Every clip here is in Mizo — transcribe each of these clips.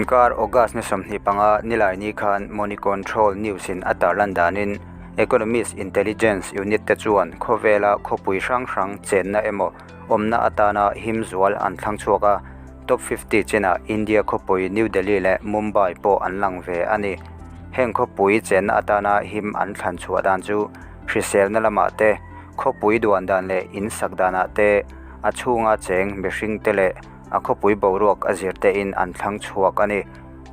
Tunkar August ni 25 Nilaini khan Moneycontrol News in a tarlan danin Economist Intelligence Unit te chuan khawvela khawpui hrang hrang chenna emaw awmna atana him zual an thlang chhuak a, Top 50 chinah India khawpui New Delhi leh Mumbai pawh an lang ve a ni. Heng khawpui chenna atana him an thlan chhuah dan chu hriselna lamah te, khawpui duan dan leh in sak danah te, a chhunga cheng mihring te leh a khawpui boruak a zir tein an thlang chhuak a ni.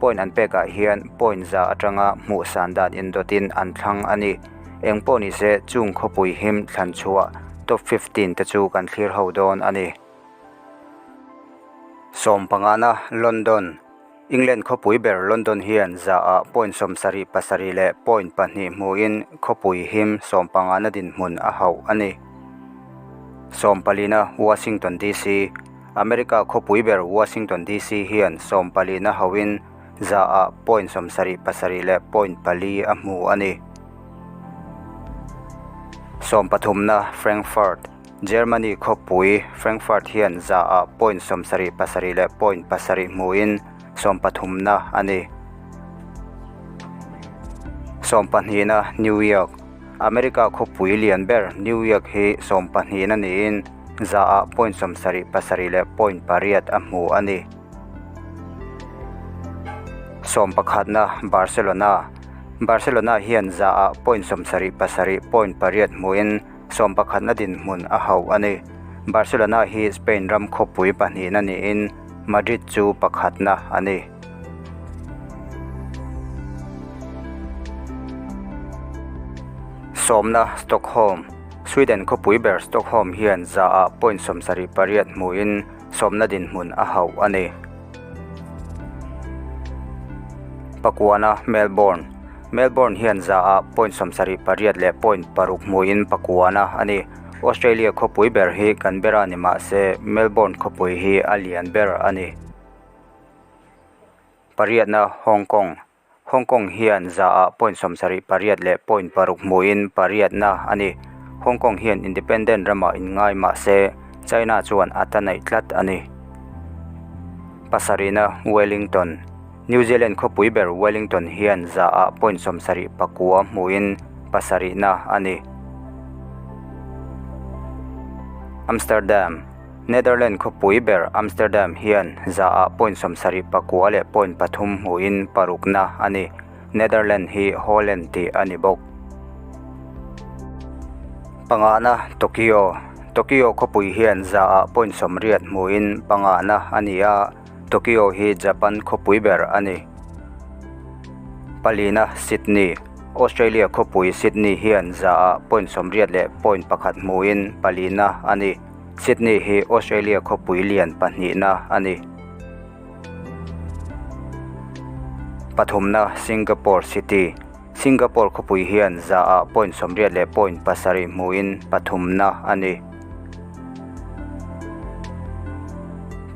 Point an pekah hian point za atanga hmuh san dan indawtin an thlang a ni. Eng pawh nise chung khawpui him thlan chhuah top 15 te chu kan thlir ho dawn a ni. Sawmpangana, London, England khawpui ber London hian zaah point 77 leh point pahnih hmuin khawpui him sawmpangana dinhmun a hauh a ni. Sawmpalina, Washington DC, America khawpui ber Washington DC hian sawmpalina hauhin zaah point 77 leh point pali a hmu a ni. Sawmpathumna, Frankfurt, Germany khawpui Frankfurt hian zaah point 77 leh point pasarih hmuin sawmpathumna a ni. Sawmpahnihna, New York, America khawpui lian ber New York hi sawmpahnihna niin zaah point 77 leh point pariat a hmu a ni. Sawmpakhatna, Barcelona, Barcelona hian zaah point 77 point pariat hmuin sawmpakhatna dinhmun a hauh a ni. Barcelona hi Spain ram khawpui pahnihna niin Madrid chu pakhatna a ni. Sawmna, Stockholm, Sweden khawpui ber Stockholm hian zaah point 78 hmuin sawmna dinhmun a hauh a ni. Pakuana, Melbourne, Melbourne hian zaah point 78 leh point paruk hmuin pakuana a ni. Australia khawpui ber hi Canberra ni mah se Melbourne khawpui hi a lian ber a ni. Pariatna, Hong Kong, Hong Kong hian zaah point 78 leh point paruk hmuin pariatna a ni. Hong Kong hian independent ramah inngai mah se China chuan a ta neih tlat a ni. Pasarihna, Wellington, New Zealand khawpui ber Wellington hian zaah point 79 hmuin pasarihna a ni. Amsterdam, Netherlands khawpui ber Amsterdam hian zaah point 79 leh point pathum hmuin parukna a ni. Netherlands hi Holland tih a ni bawk. Pangana, Tokyo, Tokyo khawpui hian zaah point 80 hmuin pangana a ni a, Tokyo hi Japan khawpui ber a ni. Palina, Sydney, Australia khawpui Sydney hian zaah point 80 leh point pakhat hmuin palina a ni. Sydney hi Australia khawpui lian pahnihna a ni. Pathumna, Singapore City, Singapore khawpui hian zaah point 80 leh point pasarih hmuin pathumna a ni.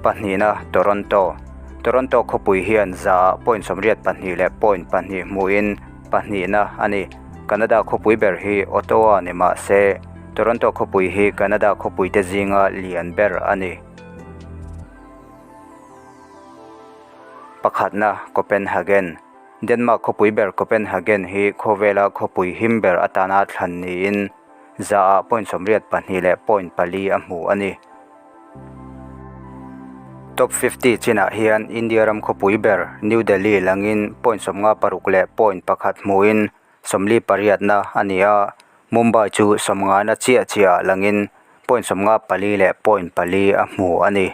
Pahnihna, Toronto, Toronto khawpui hian zaah point 82 leh point pahnih hmuin pahnihna a ni. Canada khawpui ber hi Ottawa ni mah se Toronto khawpui hi Canada khawpui te zinga lian ber a ni. Pakhatna, Copenhagen, Denmark khawpui ber Copenhagen hi khawvela khawpui him ber atana thlan niin zaah point 82 leh point pali a hmu a ni. Top 50 chinah hian India ram khawpui ber New Delhi langin point 56 leh point pakhat hmuin 48na a ni a, Mumbai chu 50na chiah chiah langin point 54 leh point pali a hmu a ni.